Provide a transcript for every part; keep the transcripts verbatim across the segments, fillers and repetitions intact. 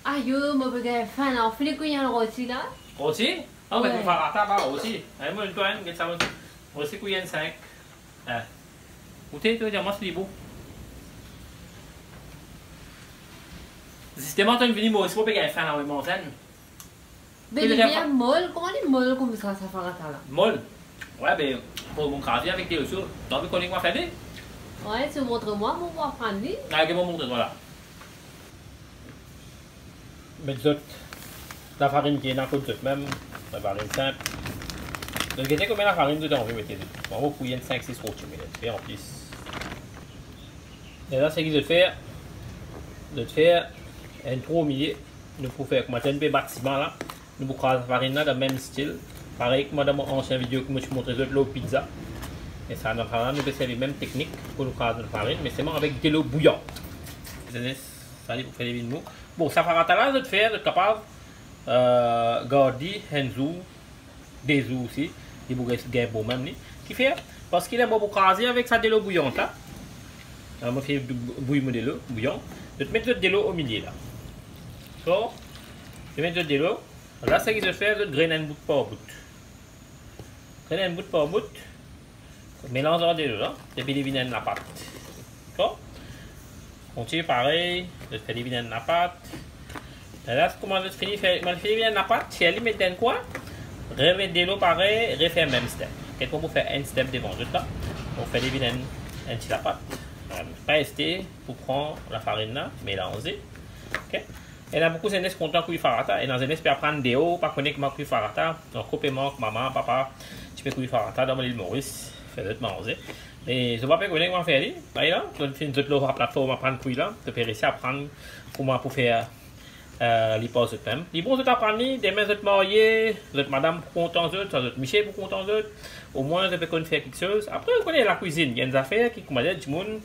Ayo, mo pe gagn fin la. Ou fini kwi enn roti la? Roti? Ah, me... Wi. Mo farata pa roti. Ay, mo, twa, get sa, mo resi kwi enn sink. Eh. Ou te, to dir mwa si li bon. Zisteman, to vini Moris, mo pe gagn fin la, wi, manz enn. Be li bien mol, kouma li mol koumsa, sa farata la? Mol? Wi, be, pou mo kraze avek delo so. To anvi kone kouma fer li? Wi, si ou montre mwa, mo pou aprann li. Ala, get mo montre twa la. Met zot lafarinn ki ena kot zot mem, lafarinn sinp. Zot gete konbien lafarinn zot anvi mete li. Mwa, mo pou enn sink sis roti, me zot fer anplis. E la, seki zot fer, zot fer enn trou omilie. Nou pou fer kouma enn pe bat siman la. Nou pou kraz lafarinn la dan mem stil. Parey kouma dan mo ansien video ki mo ti montre zot lor pizza. E sa, dan sa la, nou pe servi mem teknik pou nou kraz lafarinn, me selman avek delo bouyan. Zenes, sa li pou fer li vinn mou. Bon, sa farata la, zot fer, zot kapav, eh, gard li enn zour, de zour osi, li pou res gagn bon mem li. Kifer? Parski ler mo pou kraze avek sa delo bouyan la, la, mo finn bouy mo delo bouyan. Zot met zot delo omilie la. So, zot met zot delo. La, seki zot fer, zot grenn enn bout par bout. Grenn enn bout par bout. Melanz ar delo la, depi li vinn enn lapat. Dakor? Kontign parey, zot fer li vinn enn lapat. E la, kouma zot fini fer, kouma li fini vinn enn lapat, tir li, met dan enn kwin, remet delo parey, refer mem step. Kekfwa pou fer enn step devan zot la, pou fer li vinn enn, enn ti lapat. Pa ezite pou pran lafarinn la, melanze. Ok? Ena boukou zenes kontan kwi farata, ena zenes pe aprann deor, pa kone kouma kwi farata. Donk, kouma mama, papa ti pe kwi farata dan Lil Moris, fer zot manze. Me zot pa pe kone kouma fer li. Ala, zot finn zot lor sa platform aprann kwi la, zot pe resi aprann kouma pou fer, eh, li par zot mem. Li bon zot aprann li, demin zot marye, zot madam pou kontan zot, swa zot misie pou kontan zot. Omwin zot pe konn fer kiksoz. Apre, ou kone lakwizinn, ena zafer ki, kouma dir, dimoun,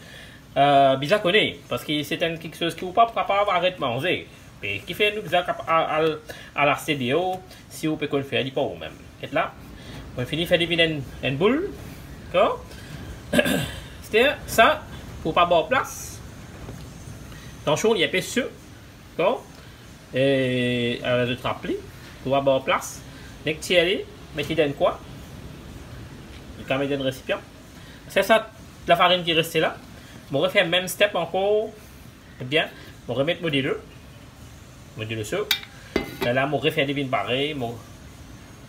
eh, bizin kone, parski se enn kiksoz ki ou pa kapav aret manze. Me kifer nou bizin kap-, al, al, al aste deor si ou pe konn fer li par ou mem? Get la, mo fini fer li vinn enn, enn boul. Dakor? Aster sa, pou pa bar plas. Atansion, li enpe so. Dakor? E, eh, zot trap li, pou pa bar plas. Nek tir li, met li dan enn kwin. Li kapav met dan enn resipian. Se sa, lafarinn ki reste la. Mo refer mem step ankor. Ebien, mo remet mo delo. Mo delo so. Lerla mo refer li vinn parey, mo,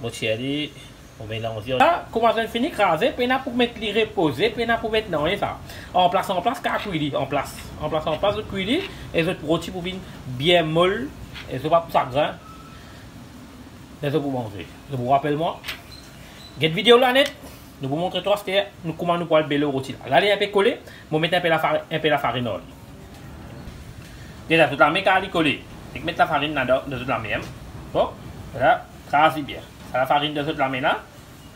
mo tir li, mo melanz li. La, kouma zot fini kraze, pena pou met li repoze, pena pou met nanye sa. Anplas, anplas, kapav kwi li, anplas. Anplas, anplas, zot kwi li, e zot roti pou vinn bien mol, e zot pa pou sagrin. Ler zot pou manze, zot pou rapel mwa. Get video la net, nou pou montre twa aster nou kouma nou pou al belo roti la. La, li enpe kole, mo met enpe lafar-, enpe lafarinn ar li. Deza, zot lame kapav li kole. Nek met lafarinn ladan, dan zot lame, hein. Bon, la, kraz li bien. Sa lafarinn dan zot lame la,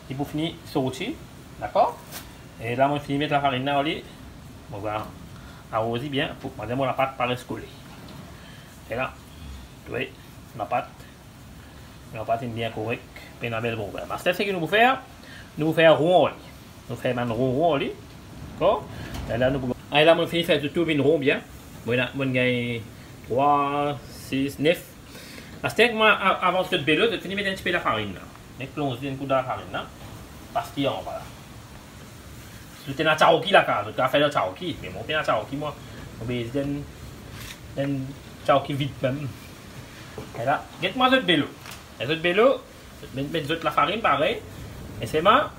li pou fini sorti, dakor? E la, mo fini met lafarinn la ar li, mo va aroz li bien, pou, mo lapat pa res kole. E la, wi, lapat, lapat inn bien korek, pena bel problem. Aster seki nou pou fer, nou pou fer ron ar li. Nou fer bann ron ron ar li. Dakor? E la, nou pou, e la, mo fini fer tou, tou vinn ron bien. Mo ena, mo gagn trwa, sis, nef. Aster, kouma, a-, avan zot belo, zot fini met enn tipe lafarinn la. Nek plonz enn kou dan lafarinn la. Pas li anba la. Si zot ena charoki lakaz, zot kapav fer dan charoki. Me mo pena charoki, mwa. Mo bizin enn, enn charoki vid mem. E la, get kouma zot belo. E zot belo, met, met zot lafarinn parey. E selman,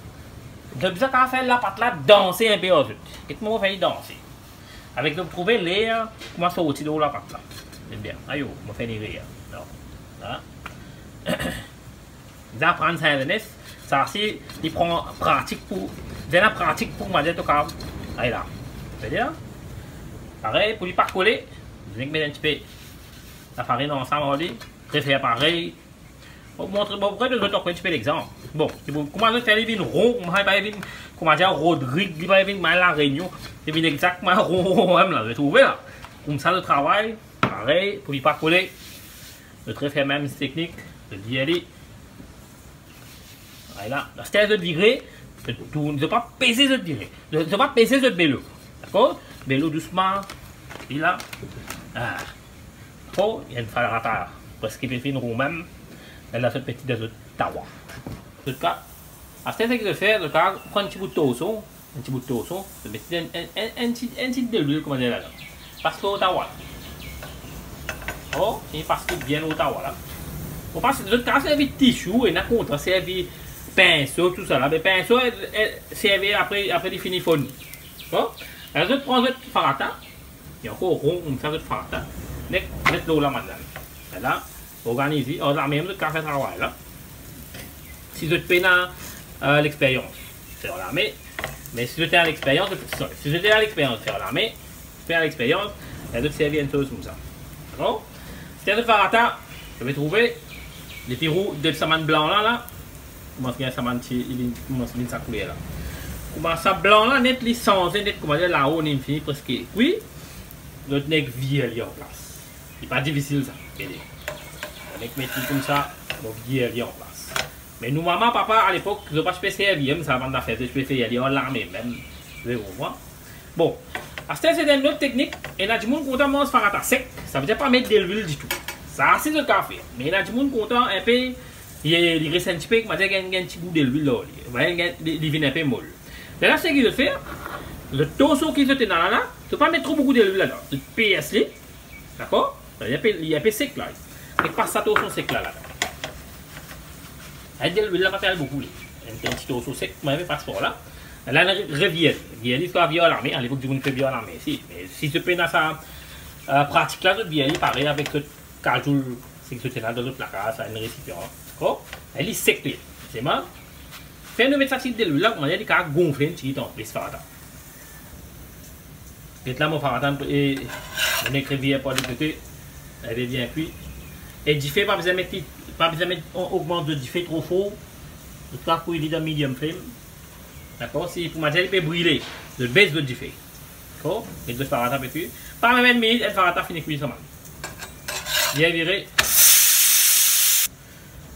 zot bizin kapav fer lapat la danse enpe ar zot. Get kouma mo fer li danse. Avek zot trouve ler, kouma sorti lor lapat la. Ebien, ayo, mo fer li rer. Non. La. Bizin aprann sa, zenes. Sa si, li pran pratik pou, bizin ena pratik pou, mo dir, to kapav. Ala. Ve dir, parey, pou li pa kole, bizin met enn tipe lafarinn ansam ar li, refer parey. Mo montre, mo montre zot ankor enn tipe lexanp. Bon, se bon, kouma zot fer li vinn ron, kouma li pa vinn, kouma dir, Rodrig, li pa vinn kouma La Réunion, li vinn exakteman ron, ron, ron, mem la, zot trouve la. Koumsa zot travay, parey, pou li pa kole. Zot refer mem teknik, zot vir li. Ala, aster zot vire, zot tourn, zot pa peze zot vire. Zot, zot pa peze zot belo. Dakor? Belo dousman, li la. Ah. Bon, enn farata preske pe fini rou mem. Lerla zot met li dan zot tawa. Zot ka, aster seki zot fer, zot ka pran enn ti bout torson, enn ti bout torson, zot met li enn, enn, enn, enn ti, enn ti delwil, kouma dir, ladan. Pas lor tawa la. Oh, li pas li bien lor tawa la. Bon, pas, zot ka servi tisou, ena kontan servi pinso, tousala. Me pinso, e, e, servi apre, apre li fini fonn. Bon, lerla zot pran zot farata, li ankor ron koumsa, zot farata. Nek met lor lame la. Lerla, organiz li, ar lame mem zot kapav fer travay la. Si zot pena, eh, lexperyans, fer ar lame. Me si zot ena lexperyans, zot, sorry, si zot ena lexperyans, fer ar lame. Fer lexperyans, lerla zot servi enn soz koumsa. Dakor? Lerla zot farata, zot pe trouve, li pi rou de sa bann blan la, la. Koumans gagn sa bann ti, li vinn, koumans vinn sa kouler la. Kouma sa blan la net, li sanze net, kouma dir, lao li fini preske kwi, zot nek vir li anplas. Li pa difisil sa, gete. Nek met li koumsa, mo vir li anplas. Me nou mama, papa, alepok, zot pa ti pe servi mem sa bann zafer, zot ti pe fer li ar lame mem. Zot konpran? Bon, aster se enn lot teknik, ena dimoun kontan manz farata sek, savedir pa met delwil ditou. Sa si zot kapav fer. Me ena dimoun kontan enpe, li, li res enn tipe, kouma dir, gagn, gagn ti gou delwil lor li. Ou vwar, li, li vinn enpe mol. Lerla seki zot fer, zot torson ki zot ena la, la, zot pa met tro boukou delwil ladan. Zot pers li, dakor? Li enpe, li enpe sek la. Nek pas sa torson sek la, ladan. Enn delwil la pa fer boukou li. Enn, enn ti torson sek, mo pe pas par la. La, re-, revir li. Vir li, swa vir ar lame, alepok dimoun pe vir ar lame, si. Me si zot pena sa, eh, pratik la, zot vir li parey avek zot kazoul, seki zot ena dan zot lakaz, sa enn resipian, dakor? E li sek li. Selman, fer nou met sa ti delwil la, kouma dir, li kapav gonfle enn tigit anplis farata. Get la mo farata, e, mo nek revir par lekote, li pe bien kwi. E dife, pa bizin met li, pa bizin met, o-, ogmant zot dife tro for. Zot kapav kwi li dan medium flame. Dakor? Si pou manze li pe brile, zot bes zot dife. Dakor? Get zot farata pe kwi. Pa mem enn minit, enn farata fini kwi sa mem. Bien vire.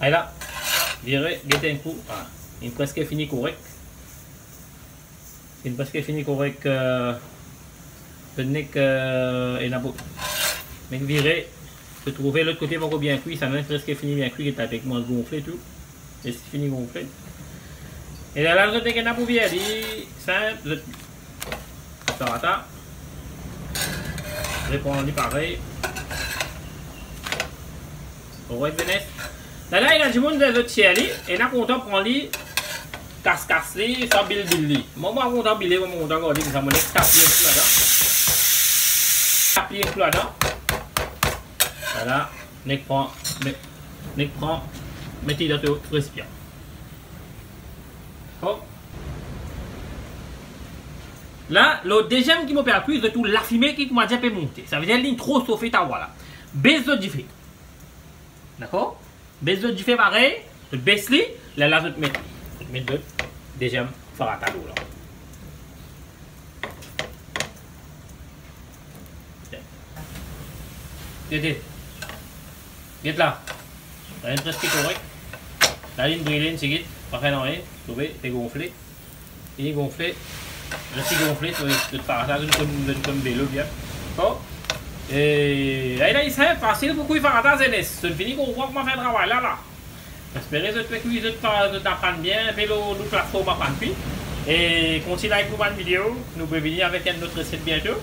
Ala, vire, get enn kou. Ah, li preske fini korek. Li preske fini korek, eh, nek, eh, ena pou, nek vire, zot trouve lot kote pankor bien kwi, sa mem preske fini bien kwi, get la pe koumans gonfle tou. Li fini gonfle. E la, la, zot nek ena pou vir li, sinp, zot Sarata. Repran li parey. Alright, Venus. Lerla, ena dimoun, zot tir li, ena kontan pran li, kas-kas li, swa bil-bil li. Mwa, mwa kontan bile, mwa, mwa kontan garde li, sa, mo nek tap li enn kou ladan. Tap li enn kou ladan. Ala, nek pran, nek, nek pran, met li dan to resipian. Hop. La, lor deziem ki mo pe al kwi, zot trouv lafime ki koumadir pe monte. Savedir li tro sofe tawa la. Bes zot dife. Dakor? Bes zot dife parey, zot bes li, lerla zot met li. Zot met zot deziem farata lor la. Gete. Get la. Linn preske korek. La linn brile, linn tigit. Pa fer nanye. Trouve, pe gonfle. Fini gonfle. Resi gonfle, so, zot farata, zot konn, zot konn bele bien. Bon. E, la, la, li sinp, fasil pou kwi farata, zenes. Zot fini konpran kouma fer travay la, la. Espere zot pe kwi zot pa, zot aprann bien, pe lor, lor platform Aprann Kwi. E kontign like nou bann video, nou pe vini avek enn lot reset biento.